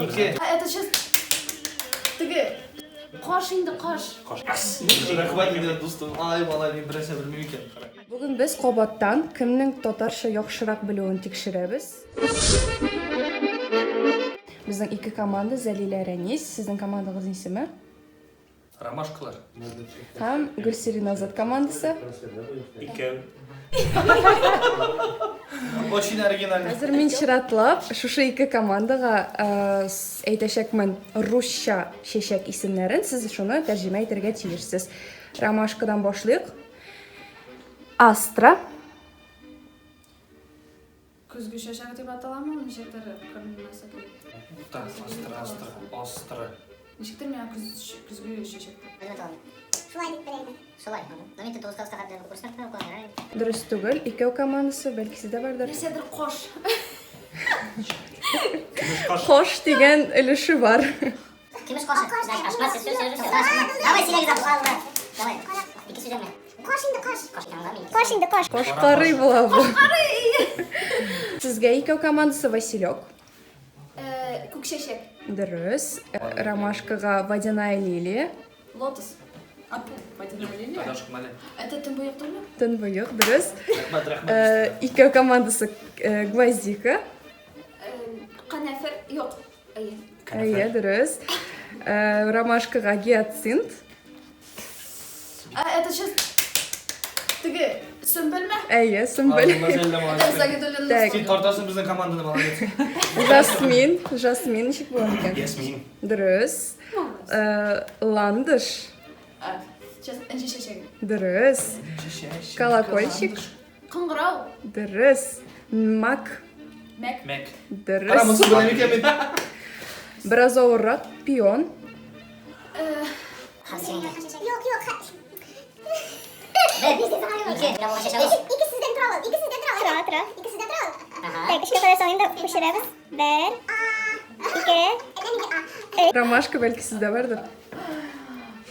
Ике. А это сейчас теге каш инде каш. Рәхмәт инде, дустым. Ай, малай, мин бернәрсә белмим икән. Бүген без кабаттан кемнең татарча яхшырак белүен тикшерәбез. Безнең ике команда, Зәлилә, Рәнис. Сезнең командагызның исеме? Ромашкалар. Һәм Гөлсирин Азат командасы. Икәү. Очень оригинально. Хәзер мин чиратлап шушы ике командага э, әйтәчәкмен русча чәчәк исемнәрен, сез шуны тәрҗемә итәргә тиешсез. Ромашкадан башлыйк. Астра. Көзге чәчәк дип аталамы ул, ничектер кырмасы кебек. Так, астра, астра, астра. Ничектер миңа көз, көзге чәчәк дип. Шулай дип белә идем. Шулай. Но мин тугыз класска хәтле урыс мәктәбендә укыган, ярар инде. Дөрес түгел, икәү командасы, бәлки сездә бардыр. Нәрсәдер кош. Кош дигән өлеше бар. Көмеш кашы. Ашма, сез сүз, сүз, сүз. Давай, сөйләгез, алла. Давай. Ике сүз әмма. Кош инде кош. Кош инде кош. Кош карый була бу. Сезгә икәү командасы Василек. Э, күк чәчәк. Дөрес. Ромашкага водяная лилия. Лотос. Апу, водяная лилия. Адашып мәле. Это төнбоек түгелме? Төнбоек, дөрес. Рәхмәт, рәхмәт. Э, Икәү командасы э, гвоздика. Канәфер, юк. Әйе. Әйе, дөрес. Э, Ромашкага гиацинт. А, это сейчас теге сөмбелме? Әйе, сөмбел. Так. Син тартасың безнең команданы, молодец. Жасмин. Жасмин ничек була микән? Ясмин. Дөрес. Э, Ландыш. А, сейчас энҗе чәчәге. Дөрес. Колокольчик. Кыңгырау. Дөрес. Мак. Мәк. Мәк. Дөрес. Кара, монысы беләм икән мин. Бераз авыррак. Пион. Юк, юк. Бер, ике, ике сүздән тора ул, ике сүздән тора ул. Тора, тора. Ике сүздән тора ул. Так, өчкә кадәр саныйм да күчерәбез. Бер, ике, өч. Ромашка бәлки сездә бардыр.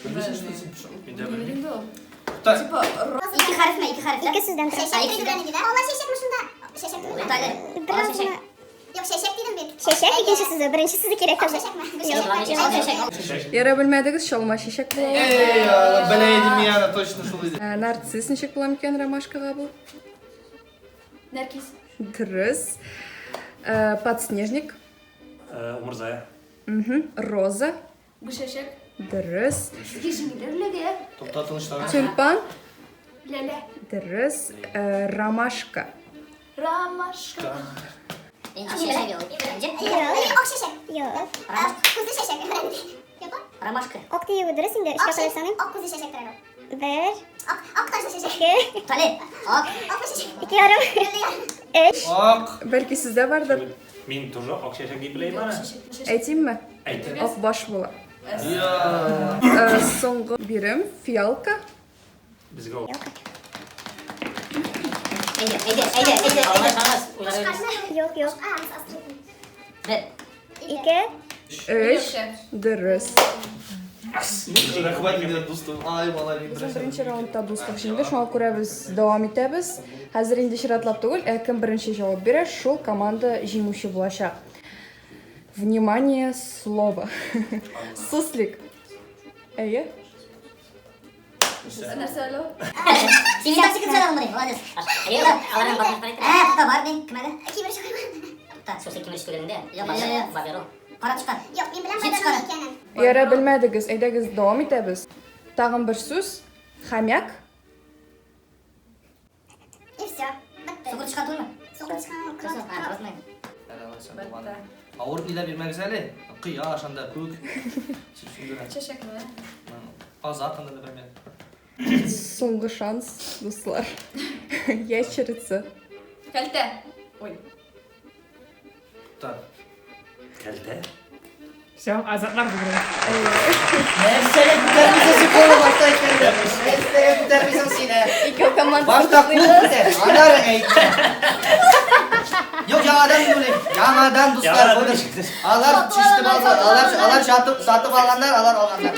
Белмисең, что син? Мин дә белмим. Инде ул. Так. Типа Ике хәрефме, ике хәреф. Ике сүздән тора. Чәчәк дидем инде, да? Алла чәчәкме шунда? Чәчәк түгелме? Бераз гына. Юк, чәчәк дидем бит. Чәчәк икенче сүзе, беренче сүзе кирәк хәзер. Чәчәк. Яра белмәдегез, чалма чәчәк була ул. Эй, белә идем мин аны, точно шул иде. Ә, Нарцисс ничек була микән ромашкага бу? Нәркис. Дөрес. Ә, Подснежник. Умырзая. Роза. Гөлчәчәк. Дөрес. Сезгә җиңелләр эләгә. Тукта, тынычлан. Тюльпан. Ләлә. Дөрес. Э, Ромашка. Ромашка. Энҗе чәчәге ул. Энҗе? Юк. Ак чәчәк. Юк. Күзле чәчәк. Юк. Ромашка. Ак дию дөрес инде, өчкә кадәр саныйм. Ак күзле чәчәк тора ул. Бер. Ак, ак таҗлы чәчәк. Ике. Тали. Ак. Ак чәчәк. Ике ярым. Өч. Ак. Бәлки сездә бардыр. Мин тоже ак чәчәк дип беләм аны. Әйтимме? Әйт. Ак баш була. Я. Э, Соңгы бирем фиалка. Безгә ул. Әйдә, әйдә, әйдә, әйдә. Юк, юк. Бер. Ике. Өч. Дөрес. Рәхмәт инде, дустым. Ай, малай, мин Безнең беренче раундта дуслык җиңде, шуңа күрә без дәвам итәбез. Хәзер инде чиратлап түгел, ә кем беренче җавап бирә, шул команда җиңүче булачак. Внимание, слово. Суслик. Әйе. Нәрсә әле ул? Син бит секунд санадың мени, молодец. Әйе, аларның башын карый. Ә, тукта бар мин, кем әле? Кимерче хайван. Тукта, суслик кимерче түгел инде. Юк, юк, бабер ул. Кара тычкан. Юк, мин беләм кайдан икәнен. Яра белмәдегез, әйдәгез дәвам итәбез. Тагын бер сүз. Хомяк. И все. Бетте. Сукыр тычкан түгелме? Сукыр тычкан. Крот. Бетте. Авыр ниләр бирмәгез әле. Кояш анда, күк. Чәчәкләр. Азат анда, например. Соңгы шанс, дуслар. Ящерица. Кәлтә. Ой. Так. Кәлтә. Все, азатлар выиграли. Нәрсәгә күтәрмисең син кулны башта әйткәндә? Нәрсәгә күтәрмисең син, ә? Ике команда Башта кул күтәр, аннары әйт. Юк, яңадан бүлик. Яңадан дуслар, Яңадан бүлик. Алар чиштеп алды, алар алар сатып, сатып алганнар, алар алганнар.